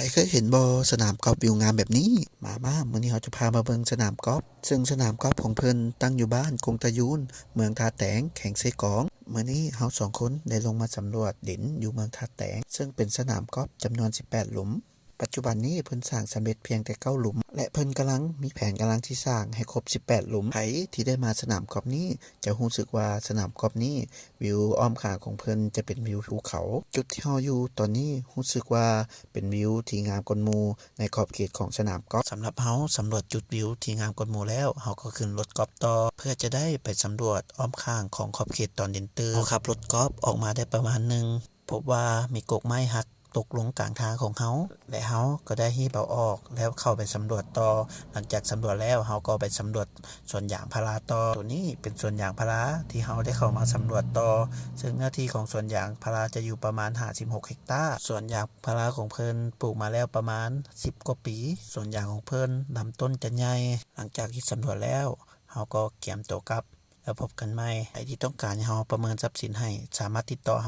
ໃຜເຄີຍເຫັນບໍ່ ສະໜາມກອບວິວງາມແບບນີ້? ມາໆ ມື້ນີ້ເຮົາຈະພາມາເບິ່ງສະໜາມກອບ, ເຊິ່ງສະໜາມກອບຂອງເພິ່ນຕັ້ງຢູ່ບ້ານກົງຕະຍູນ ເມືອງທ່າແຕງ ແຂວງເຊກອງ. ມື້ນີ້ເຮົາສອງຄົນໄດ້ລົງມາສຳຫຼວດຫຼິ້ນຢູ່ເມືອງທ່າແຕງ, ເຊິ່ງເປັນສະໜາມກອບຈຳນວນສິບແປດຫຼຸມ. ປັດຈຸບັນນີ້ເພິ່ນສ້າງສຳເລັດພຽງແຕ່ເກົ້າຫຼຸມ ແລະ ເພິ່ນກຳລັງມີແຜນກຳລັງທີ່ສ້າງໃຫ້ຄົບສິບແປດຫຼຸມ. ໃຜທີ່ໄດ້ມາສະໜາມກອບນີ້ຈະຮູ້ສຶກວ່າສະໜາມກອບນີ້ ວິວອ້ອມຂ້າງຂອງເພິ່ນຈະເປັນວິວພູເຂົາ. ຈຸດທີ່ເຮົາຢູ່ຕອນນີ້ຮູ້ສຶກວ່າເປັນວິວທີ່ງາມກວ່າໝູ່ໃນຂອບເຂດຂອງສະໜາມກອບ. ສຳລັບເຮົາສຳຫຼວດຈຸດວິວທີ່ງາມກວ່າໝູ່ແລ້ວ, ເຮົາກໍຂຶ້ນລົດກອບຕໍ່ ເພື່ອຈະໄດ້ໄປສຳຫຼວດອ້ອມຂ້າງຂອງຂອບເຂດຕອນເວັນຕື່ນ. ເຮົາຂັບລົດກອບອອກມາໄດ້ປະມານໜຶ່ງ ພົບວ່າມີກົກໄມ້ຫັກຕົກລົງກາງທາງຂອງເຮົາ ແລະ ເຮົາກໍໄດ້ຮີບເອົາອອກ ແລ້ວເຂົ້າໄປສຳຫຼວດຕໍ່. ຫຼັງຈາກສຳຫຼວດແລ້ວ, ເຮົາກໍໄປສຳຫຼວດສວນຢາງພາລາຕໍ່. ໂຕນີ້ເປັນສວນຢາງພາລາທີ່ເຮົາໄດ້ເຂົ້າມາສຳຫຼວດຕໍ່, ເຊິ່ງເນື້ອທີ່ຂອງສວນຢາງພາລາຈະຢູ່ປະມານຫ້າສິບຫົກເຮັກຕາ. ສວນຢາງພາລາຂອງເພິ່ນປູກມາແລ້ວປະມານສິບກວ່າປີ. ສວນຢາງຂອງເພິ່ນລຳຕົ້ນຈະໃຫຍ່. ຫຼັງຈາກທີ່ສຳຫຼວດແລ້ວ, ເຮົາກໍກຽມໂຕກັບ. ແລ້ວພົບກັນໃໝ່. ໃຜທີ່ຕ້ອງການໃຫ້ເຮົາປະເມີນຊັບສິນໃຫ້, ສາມາດຕິດຕໍ່ເຮົາ